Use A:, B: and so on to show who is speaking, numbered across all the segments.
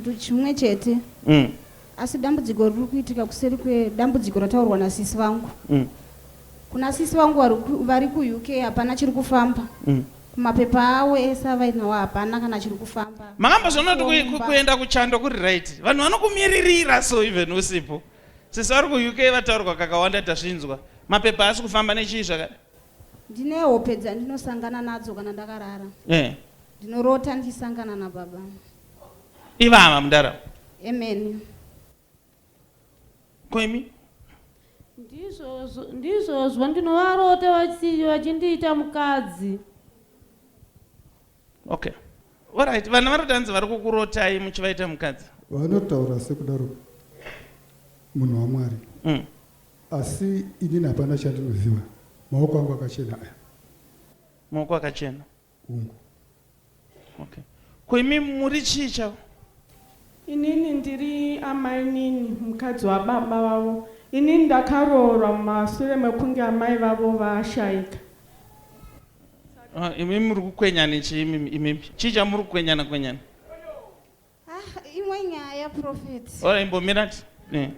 A: chinhu chimwe chete
B: mm.
A: Asi dambudziko riri kuitika kuseri kwedambudziko rataurwa nasisi vangu.
B: Mm.
A: Kuna sisi vangu vari kuUK hapana chiri kufamba.
B: Mm.
A: Kumapepa avo ese avainawo hapana kana chiri kufamba.
B: Makambozviona kuti kuenda kuchando kuri right? Vanhu vanokumiririra so even usipo. Sisi vari kuUK vataurwa kakawanda tazvinzwa. Mapepa asi kufamba nechii zvakadai?
A: Ndine hope dzandinosangana nadzo kana ndakarara.
B: Eh.
A: Ndinorota ndichisangana nababa.
B: Ivava mudara.
A: Amen.
B: Ko imi?
C: Ndizvozvo ndizvozvo ndinovarota vachindiita mukadzi.
B: Okay. Alright, vana varoti hanzi vari kukurotai muchivaita mukadzi.
D: Vanotaura sekudaro munhu waMwari. Asi inini hapana chandinoziva. Maoko angu akachena aya.
B: Maoko akachena.
D: Hungu.
B: Okay. Ko imi muri chii chavo?
E: Inini ndiri amainini mukadzi wababa vavo. Inini ndakaroorwa mumasure mekunge amai vavo vashaika.
B: Ah, imi muri kukwenyana chii imimi? Imimi chii chamuri kukwenyana kwenyana?
A: Ah, imwe nyaya prophet.
B: Ora imbomira ti. Eh.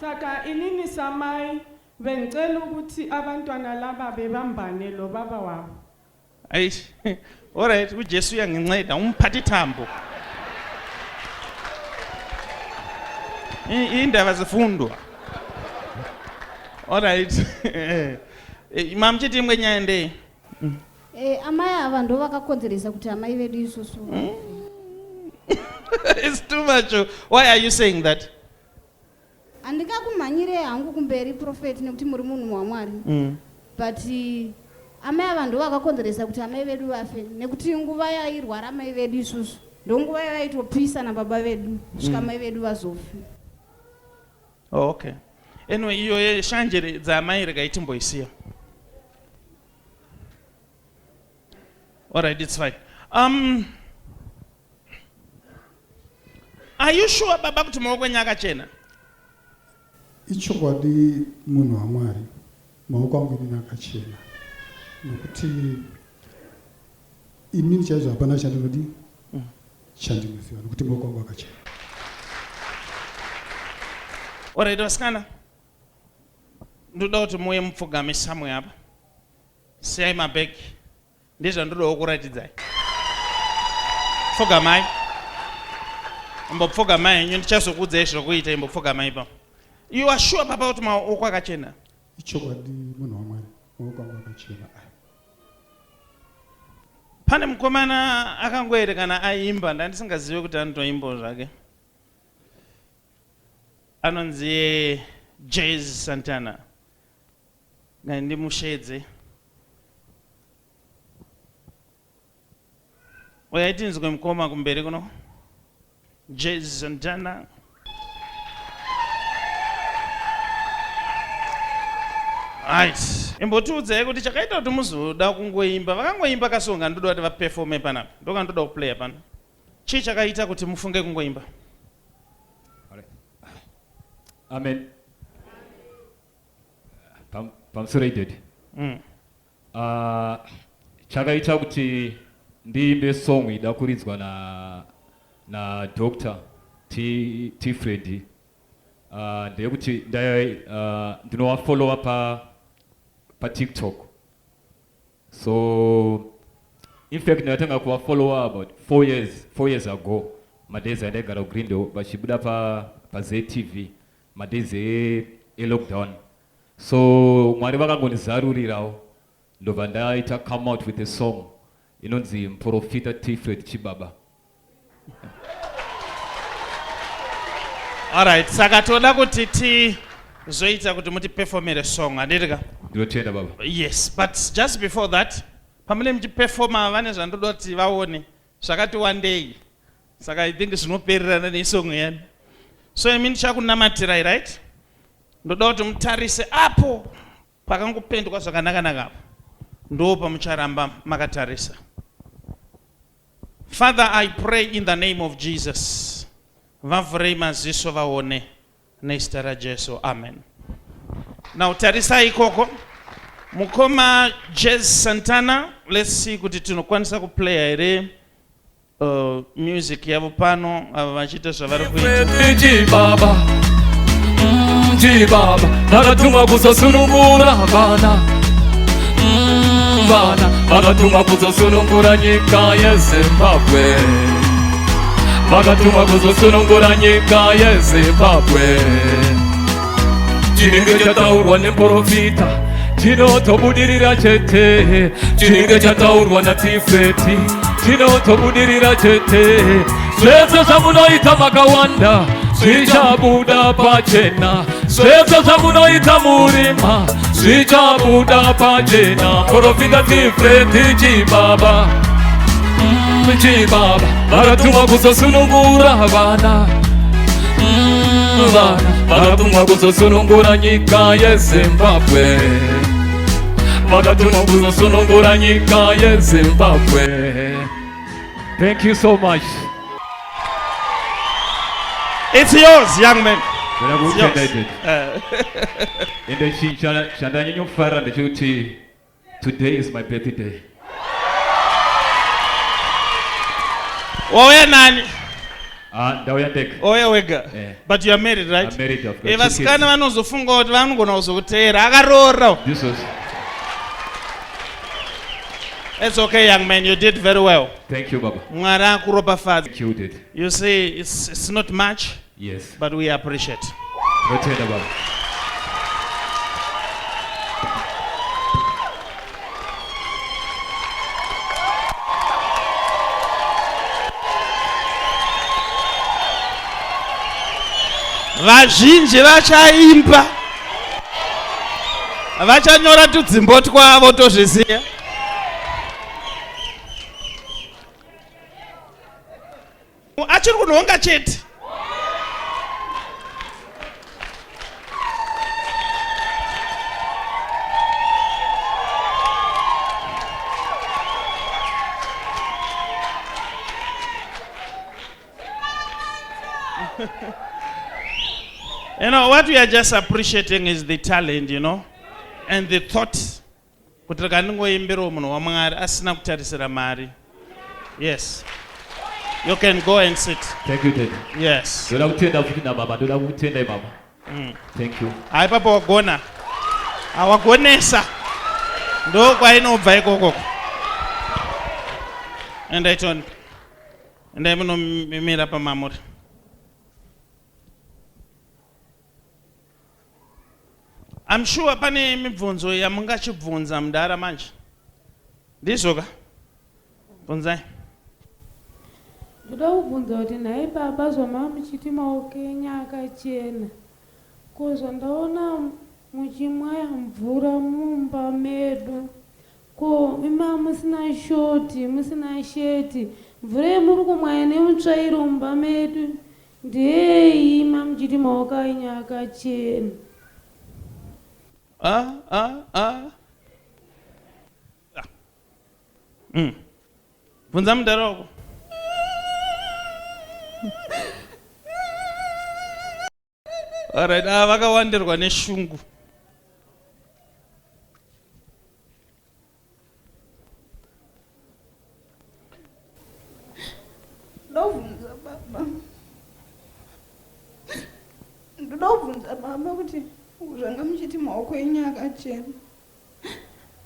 E: Saka inini samai bengicela ukuthi abantwana laba bebambane lo baba wabo.
B: Eish. Alright, uJesu uyanginceda, umphatha ithambo. Indaba zifundwa. Alright. Eh, Mamuchiti imwe nyaya ndei?
A: Eh, amai ava ndo vakakonzeresa kuti amai vedu isusu.
B: It's too much. Why are you saying that?
A: Handingakumhanyirei hangu kumberi prophet nekuti muri munhu waMwari. But amai ava ndo vakakonzeresa kuti amai vedu vafe nekuti nguva yairwara amai vedu isusu ndonguva yavaitopisa nababa vedu kusvika amai vedu vazofe.
B: Oh, okay. Anyway, iyo yeshanje dzaamai regai timboisiya. All right, it's fine. Are you sure baba kuti maoko enyu akachena?
D: Ichokwadi munhu waMwari, maoko angu inini akachena nokuti inini chaizvo hapana chandinodii chandinoziva nokuti maoko angu akachena.
B: Alright, vasikana, ndoda kuti muuye mupfugame somewhere apa. Siyai mabhegi, ndezvandodawo kuratidzai. Pfugamai, imbopfugamai henyu, ndichazokuudzai zvokuita. Imbopfugamai ipapo. You are sure papa kuti maoko akachena?
D: Ichokwadi munhu waMwari, maoko angu akachena aya.
B: Pane mukomana akangoerekana aimba, ndandisingazive kuti anotoimbawo zvake. Anonzi Jazz Santana. Ndimushedze. Uyai tinzwe mukoma kumberi kuno. Jazz Santana. Right. Imbotiudzai kuti chakaita kuti muzoda kungoimba. Vakangoimba kasonga ndoda kuti vaperforme panapa. Ndokandoda kuplaya pano. Chii chakaita kuti mufunge kungoimba?
F: Amen. Pamusoro idedi. Chakaita kuti ndiimbe song ida kuridzwa na na Dr. T, T Freddy ndeyekuti ndinowafollowa pa pa TikTok. So in fact ndakatanga kuvafollowa about 4 years ago, madays andaigara kuGreendale vachibuda pa pa ZTV, madays e lockdown. So Mwari vakangondizarurirawo ndobva ndaita come out with a song inonzi Muprofita T Fred Chibaba.
B: Alright, saka toda kuti tizoita kuti mutiperformere song, handiti ka?
F: Ndinotenda baba.
B: Yes, but just before that, pamune muchiperforma vane zvandoda kuti vaone zvakati wandei, saka I think zvinopererana nesong yani. So imi ndichakunamatirai, right? Ndoda kuti mutarise apo pakangopendwa zvakanaka-naka apo, ndo pamucharamba makatarisa. Father, I pray in the name of Jesus, vavhurei maziso vaone nezita raJesu, amen. Now tarisai ikoko mukoma Jazz Santana, let's see kuti tinokwanisa kuplaya here. Uh, music yavo pano ava vachiita zvavari kuita
G: Chibaba, chibaba, vakatumwa kuzosunungura vana, vana, vakatumwa kuzosunungura nyika yeZimbabwe, vakatumwa kuzosunungura nyika yeZimbabwe. Chinenge chataurwa neprofita chinotobudirira chete, chinenge chataurwa natifeti chinotobudirira chete. Zvese zvamunoita makawanda zvichabuda pachena, zvese zvamunoita murima zvichabuda pachena. Profita Tifreti chibaba, chibaba, vakatumwa kuzosunungura vana, vana vakatumwa kuzosunungura nyika yeZimbabwe, vakatumwa kuzosunungura nyika yeZimbabwe. Thank you so much.
B: It's yours, young man.
F: Ndoda
B: It's yours.
F: kutenda ided. Ende chandanyanya ndechekuti today is my birthday.
B: Wauya nani?
F: Ah, ndauya ndega.
B: Wauya wega.
F: Eh.
B: But you are married, right?
F: I'm married, I've got
B: Eh,
F: two
B: vasikana
F: kids.
B: vanozofunga kuti vanogona kuzokuteera. Akaroora.
F: This was
B: It's okay, young man. You did very well.
F: Thank you, Baba.
B: Mwari akuropafadze.
F: Thank you, Dad.
B: You see, it's not much,
F: Yes.
B: but we appreciate.
F: Ndotenda, Baba.
B: Vazhinji vachaimba, vachanyora tudzimbo twavo, tozviziva. Achiri kunhonga chete. You know, what we are just appreciating is the talent, and the thought. Kuti rega ndingoimbirawo munhu waMwari asina kutarisira mari. Yes. You can go and sit.
F: Thank you, Dad.
B: Yes.
F: Ndoda kutenda futi nababa, ndoda kutenda baba. Thank you.
B: Hai papa wagona. Awagonesa. Ndo kwainobva ikokoko. Endai Tony. Endai munomira pamamuri. I'm sure pane mibvunzo yamungachibvunza mudara manje. Ndizvo ka? Bvunzai.
C: Ndoda kubvunza kuti nhai baba, zvamava muchiti maoko enyu akachena, ko zvandaona muchimwaya mvura mumba medu, ko ima musina shoti, musina sheti, mvura yemuri kumwaya nemutsvairo mumba medu ndeyei, ima muchiti maoko enyu akachena?
B: Ah, ah, ah. Ah. Bvunza mudara wako. Alright, ah, vakawandirwa neshungu.
A: Ndobvunza baba, ndoda kubvunza baba kuti zvanga muchiti maoko enyu akachena,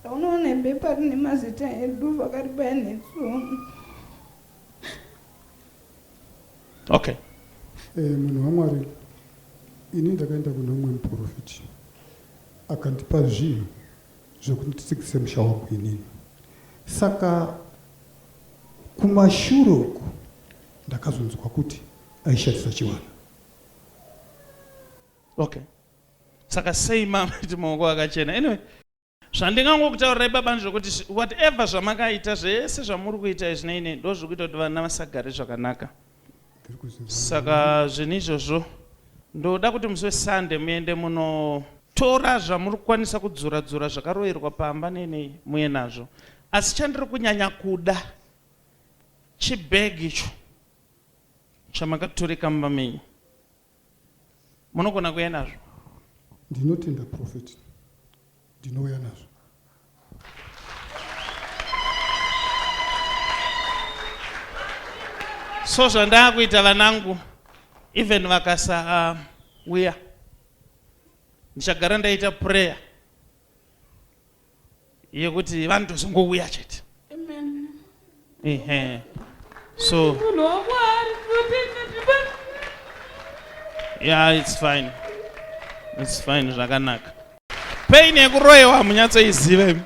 A: ndaunoona bepa rine mazita edu vakaribaya netsono.
B: Okay.
D: Munhu waMwari, ini ndakaenda kune umwe muprofiti akandipa zvinhu zvekuti nditsigise musha wangu inini. Saka kumashure uku ndakazonzwa kuti aishandisa chiwana.
B: Okay. Saka sei mamati maoko akachena? Anyway, zvandingangokutaurirai baba ndezvekuti whatever zvamakaita, zvese zvamuri kuita izvi neine ndo zviri kuita kuti vana vasagare zvakanaka.
D: Ndiri kuziva.
B: Saka zvinhu izvozvo ndoda kuti musi weSunday muende munotora zvamuri kukwanisa kudzura dzura zvakaroyerwa pamba nenei muye nazvo. Asi chandiri kunyanya kuda chibhegi icho chamakaturika mumba menyu, munogona kuuya nazvo.
D: Ndinotenda prophet, ndinouya nazvo.
B: So zvandaakuita vanangu, even vakasauya, ndichagara ndaita prayer yekuti vanotozongouya chete.
C: Amen.
B: Ehe, so
C: Munhu waMwari, tinotenda
B: Yeah, it's fine, it's fine, zvakanaka. Pain yekuroyewa hamunyatsoiziva imi.